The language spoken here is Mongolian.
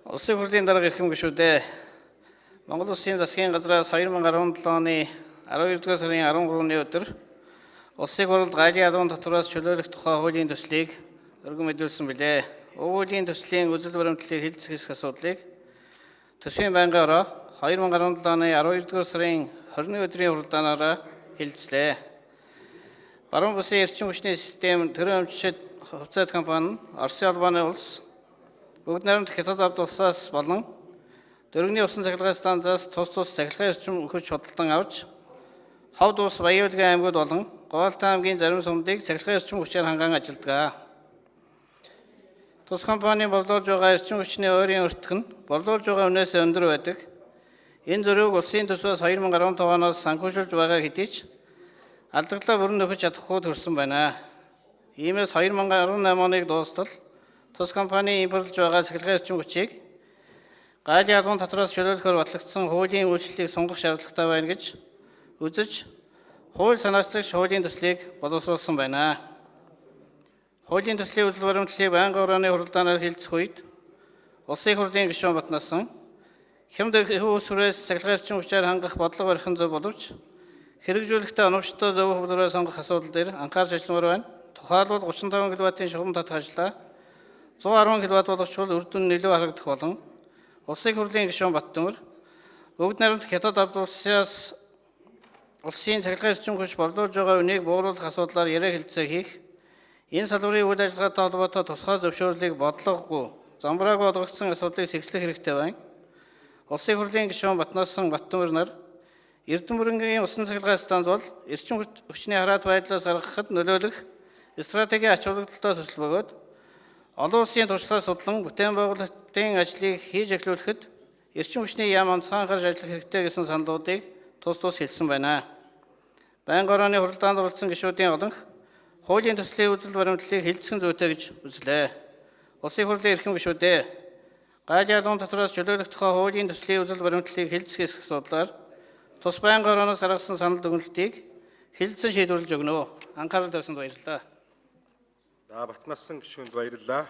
Улсын хурлын дарга эрхэм гишүүдээ, Монгол Улсын засгийн газраас 2017 оны 12 дугаар сарын 13-ны өдөр Улсын хурлд гайлын алуун татвараас чөлөөлөх тухай хуулийн төслийг өргөн мэдүүлсэн билээ. Уг хуулийн төслийн үзэл баримтлалыг хэлэлцэх хэсэх асуудлыг төсвийн байнгын ороо 2017 оны 12 дугаар сарын 20-ны өдрийн хуралдаанаараа хэлэлцлээ. Баруун бүсийн эрчим хүчний систем төрийн өмчит хувьцаат компани нь Оросын холбооны улс, Бүгд найрамдах Хятад ард улсаас болон Дөргөний усан цахилгаан станцаас тус тус цахилгаан эрчим хүч худалдан авч Ховд улс, Баян-Өлгөн аймагуд болон Гоолтон аймгийн зарим сумдыг цахилгаан эрчим хүчээр хангаан ажилладаг. Тус компани борлуулж байгаа эрчим хүчний ойрын өртөг нь борлуулж байгаа үнээс өндөр байдаг. Энэ зөрүүг улсын төсвөөс 2015 оноос санхүүжүүлж байгаа хэдий ч алдагдлаа бүрэн нөхөж чадахгүй төрсөн байна. Иймээс 2018 оныг дуустал тус компани импортлж байгаа цахилгаан эрчим хүчийг гайлын алуун татвараас чөлөөлөхөөр батлагдсан хуулийн үйлчлэлийг сунгах шаардлагатай байна гэж үзэж хууль санаачлагч хуулийн төслийг боловсруулсан байна. Хуулийн төслийн үзэл баримтлалыг байнгын орооны хуралдаанаар хэлэлцэх үед Улсын хурлын гишүүн Батнасан хямд үүсвэрээс цахилгаан эрчим хүчээр хангах бодлого барих нь зөв боловч хэрэгжүүлэхдээ оновчтой зөв хөтөлбөрөөр сонгох асуудал дээр анхаарч ажилламаар байна. Тухайлбал 35 кВт-ийн шугам татах ажлаа 110 кВт болгочвол үр дүн нь илүү харагдах болон Улсын хурлын гишүүн Баттөмөр бүгд найрамдах Хятад ард улсаас улсын цахилгаан эрчим хүч борлуулж байгаа үнийг бууруулах асуудлаар яриа хэлэлцээ хийх, энэ салбарын үйл ажиллагаатай холбоотой тусгай зөвшөөрлийг бодлогогүй, замбраагүй олгогдсон асуудлыг сэгслэх хэрэгтэй байна. Улсын хурлын гишүүн Батнасан Баттөмөр нар Эрдэнэ усан цахилгаан станц бол эрчим хүчний хараат байдлаас гаргахад нөлөөлөх стратегийн ач холбогдолтой төсөл бөгөөд олон улсын туршлагаас судлан бүтээн байгуулалтын ажлыг хийж эхлүүлэхэд эрчим хүчний яам онцгой анхаарч ажиллах хэрэгтэй гэсэн саналуудыг тус тус хэлсэн байна. Байнгын орооны хуралдаанд оролцсон гишүүдийн олонх хуулийн төслийн үзэл баримтлалыг хэлэлцэх зүйтэй гэж үзлээ. Улсын хурлын эрхэм гишүүдээ, гайлын алуун татвараас чөлөөлөх тухай хуулийн төслийн үзэл баримтлалыг хэлэлцэх хэсэх асуудлаар тус байнгын орооноос гаргасан санал дүгнэлтийг хэлэлцэн шийдвэрлэж өгнө. Анхаарал тавьсанд баярлалаа. За, Батнасан гишүүнд баярлалаа.